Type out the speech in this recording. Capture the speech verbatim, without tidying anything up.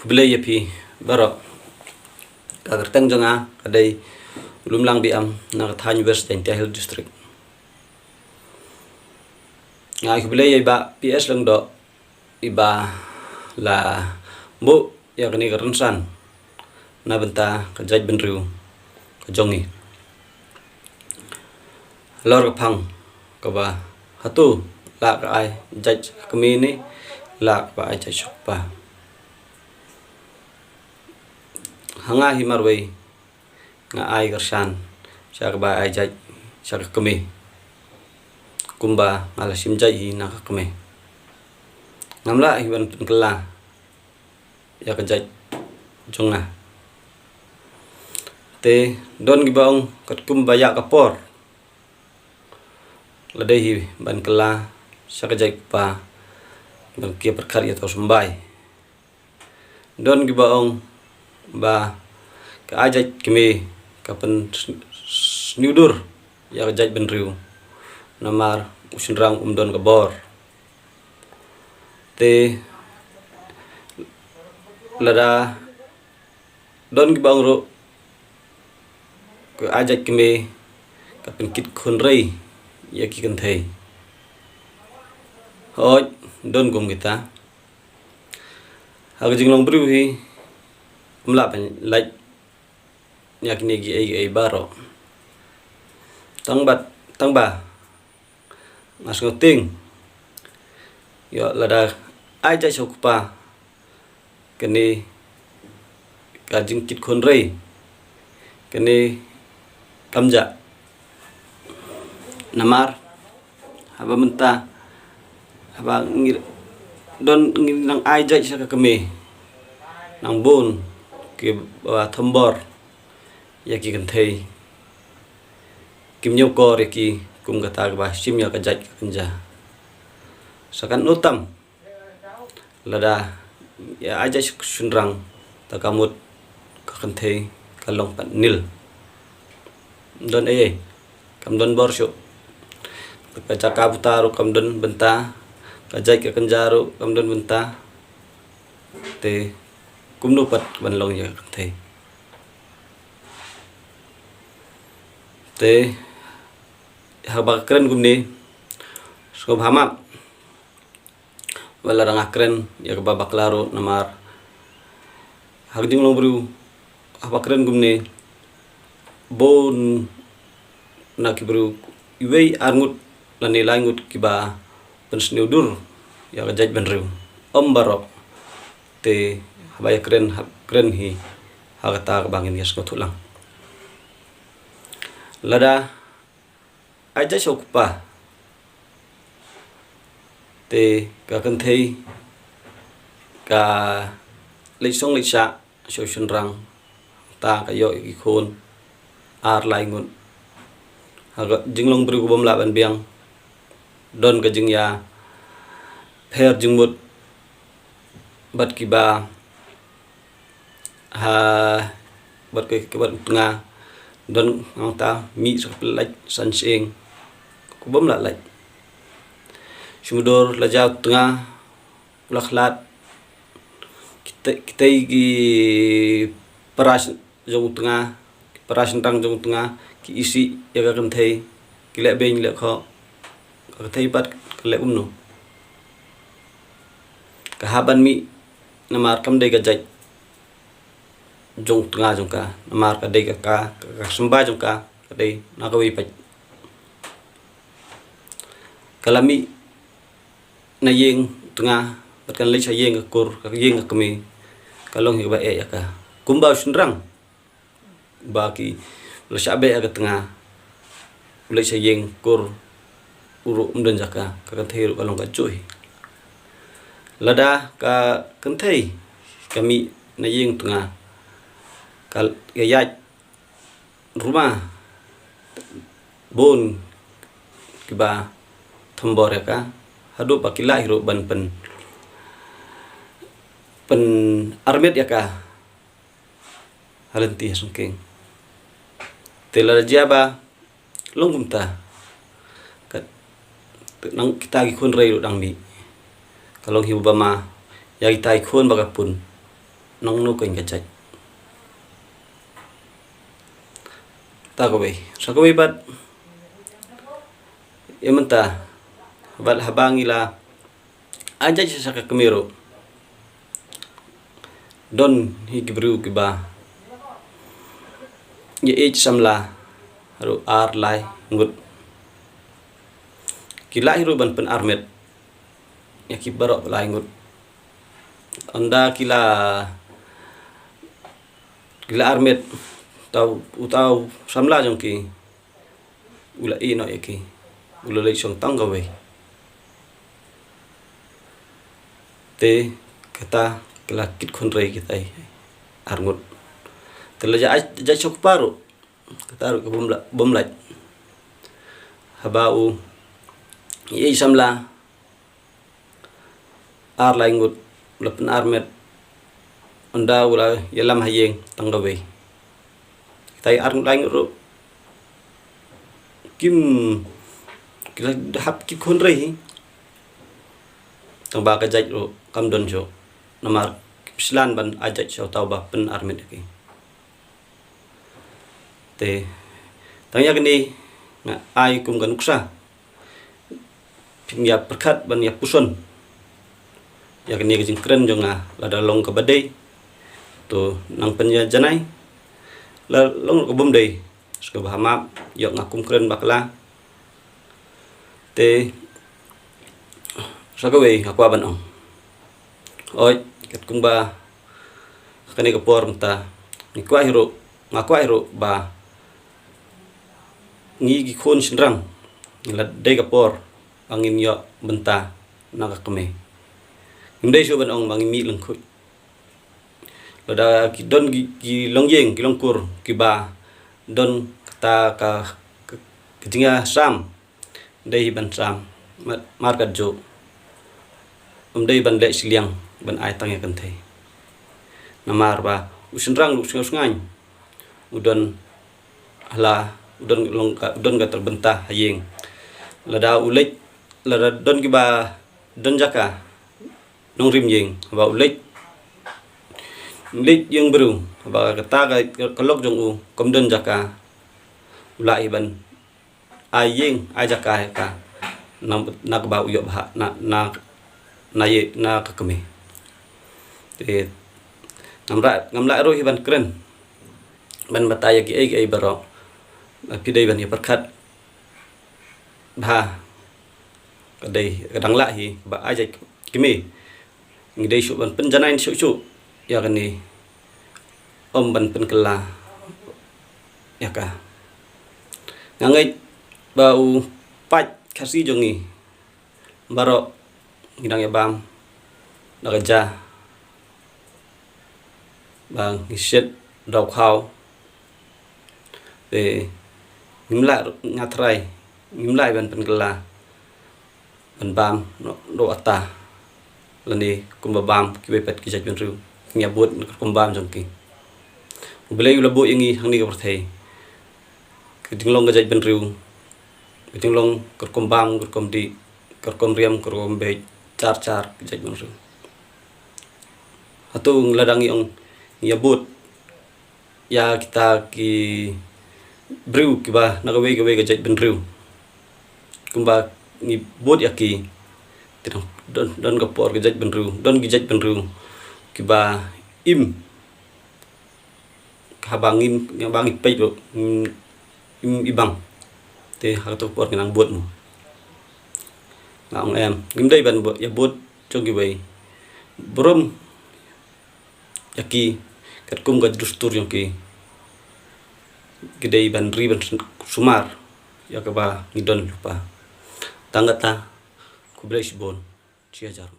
Khublei ïa phi baroh. Ka kyrteng jong nga ka dei Lumlang Biam na ka thaiñ West Jaintia Hills District. Nga ai khublei ïa i Bah P S Lyngdoh, i ba la buh ïa kane ka rynsan na bynta ka jaitbynriew ka jong ngi. Halor ka phang kaba hato lah ka ai jait sha ka kmie ne lah kaba ai jait sha u kpa. Ha nga hi marwei nga ai kyrshan sha kaba ai jait sha ka kmie, kumba nga la shim jait hi na ka kmie. Ngam lah hi ban pynkylla ïa ka jait jong nga. Te don kiba ong katkum ba ïa ka por la dei hi ban kylla sha ka jait kpa, ban kiew pyrkhat ïa ka symbai. Don kiba ong ba ka ai jait kmie ka pynsniew dur ïa ka jaitbynriew, namar u shynrang um don ka bor. Te lada don kiba ong ruh ka ai jait kmie ka pynkit khun rei ïa ki kynthei. Hooid, don kum kita. Ha ka jinglong briew hi, ym lah ban lait ïa kine kiei kiei baroh. Tang ba, tang ba nga sngewthuh ïa lada ai jait sha u kpa, kane ka jingkit khun rei, kane kam jah. Namar haba mynta, haba ngi don, ngi nang ai jait sha ka kmie, nang bun kiba thombor ïa ki kynthei, kim ñiewkor ïa ki kum kata kaba shim ïa ka jait ka kynja. Sa katno tam lada ïa ai jait sha u shynrang, ta ka mut ka kynthei ka long pat nil. Don ei ei, kam don bor shuh. Ka jaka buta ruh kam don bynta, ka jait ka kynja ruh kam don bynta. Te kumno pat ban long ïa ka kynthei? Te haba kren kumne, sngewbha map ba lada nga kren ïa kaba bakla ruh, namar ha ka jinglong briew haba kren kumne, bun na ki briew, iwei ar ngut lane lai ngut kiba pynsniew dur ïa ka jaitbynriew, ym baroh. Te haba ïa kren, hap kren hi ha kata kaba ngin ïa sngewthuh lang. Lada ai jait sha u kpa, te ka kynthei ka leit song leit sah sha u shynrang, ta ka ïoh ïa ki khun ar lai ngut. Ha ka jinglong briew ka bym lah ban biang, don ka jingïapher jingmut bad kiba ha, bad ka, ka bad u tnga, don nangta mih sa ka pyllait san shyieng, ka bym lah lait. Shu mudor la jaw u tnga, u la khlad, kitei, kitei ki para jong u tnga, ki para shynrang jong u tnga ki isih ïa ka kynthei, ki leh beiñ leh khoh, ka kynthei pat ka leh kumno? Ka hap ban mih, namar kam dei ka jait jong u tnga jong ka, namar ka dei ka, ka, ka symbai jong ka ka dei na kawei pat. Ka la mih na ïing u tnga bad kan leit sha ïing ka kur, ka ïing ka kmie, ka long hi kaba eh ïa ka. Kumba u shynrang ba ki la shah beh ïa ka tnga, u leit sha ïing kur, u ruh um don jaka, ka kynthei ruh ka long ka juh hi. Lada ka kynthei ka mih na ïing u tnga, ka, ka ïaid ruma, bun kiba thombor ïa ka, haduh ba ki lah hi ruh ban pyn, pynarmet ïa ka ha lynti ha sengkeng. Te lada jia ba long kumta, ka, nang kita ki khun rei ruh dang mih, ka long hi ba ma ïa kita ki khun ba ka pun. nangno kein ka jait. Ta kawei, sa kawei pat, ïa mynta, bad haba ngi la ai jait sha ka kmie ruh, don hi ki briew kiba ïa ïeit samla ruh ar lai ngut. Ki lah hi ruh ban pynarmet ïa ki baroh lai ngut. Ynda ki la, ki la armet, tau, u tau samla jong ki u la ïeh noh ïa ki, u la leit shong tang kawei. Te kata ka la kit khun rei kita ar ngut. Te la jait, jait sha u kpa ruh, kata ruh ka bym la, bym lait. Haba u ïeh samla ar lai ngut, la pynarmet, ynda u la ïalam ha ïing tang kawei. Kita ar lai ngut ruh kim, ki la hap ki khun rei hi. Tang ba ka jait ruh kam don shuh, namar kim slan ban ai jait sha uta uba pynarmet ïa ki. Te tang ïa kane nga ai kum ka nuksa, phin ïa pyrkhat ban ïa puson ïa kane ka jingkren jong nga. Lada long kaba dei, to nang pynïajanai. Lada long ka bym dei, sngewbha map, ïoh nga kum kren bakla. Te sa kawei nga kwah ban ong, oi, katkum ba kane ka por mynta, nga kwah hi ruh, nga kwah hi ruh ba ngi ki khun shynrang, la dei ka por ba ngin ïoh bynta na ka kmie. Ngim dei shuh ban ong ba ngi mih lyngkhuh. Lada ki don ki, ki longïing, ki longkur kiba don kata ka, ka, ka jingïasam, dei hi ban sam, ma-, markat jong, ym dei ban leh shiliang ban ai tang ïa kynthei. Namar ba u shynrang ruh u sngewsngaiñ, u don hala, u don long ka, u don ka bynta ha ïing. Lada u leit, lada don kiba don jaka nongrim ïing, haba u leit, leit ïing briew, haba kata ka, ka lok jong u kam don jaka, u lah hi ban ai ïing, ai jaka ïa ka, na, na kaba u ïoh bha na, na, na ïing, na ka kmie. Te ngam lah, ngam lah ruh hi ban kren ban batai ïa kiei kiei baroh. Phi dei ban ïa pyrkhat bha, ka dei ka dang lah hi ba ai jait kmie. Ngi dei shuh ban pynjanai shuh shuh ïa kane, ym ban pynkylla ïa ka. Nga ngeit ba u paid Khasi jong ngi baroh ngi dang ïa bam da ka ja ba ngi shet da u khaw. Te ngim lah, nga trai, ngim lah ban pynkylla ban bam noh, noh ata lane kumba bam kiwei pat ki jaitbynriew. Ngi ïa bud na ka rukom bam jong ki. U Blei u la buh ïa ngi hangne ka pyrthei, ka jinglong ka jaitbynriew, ka jinglong ka rukom bam, ka rukom dih, ka rukom riam, ka rukom beit, jar jar ka jaitbynriew. Hato lada ngi ong ngi ïa bud ïa kita ki briew kiba na kawei kawei ka jaitbynriew, kumba ngi bud ïa ki, te don, don ka por ka jaitbynriew, don ki jaitbynriew kiba im, haba ngim, haba ngi peit ruh, mm, im ibang. Te ha kato ka por ngi nang bud mo. Nga ong em, ngim dei ban bud, ïa bud jong kiwei. Burom ïa ki katkum ka dustur jong ki. Ki dei ban ri ban sumar ïa kaba ngi don lypa. Tang kata, khublei shibun. Shi hajar.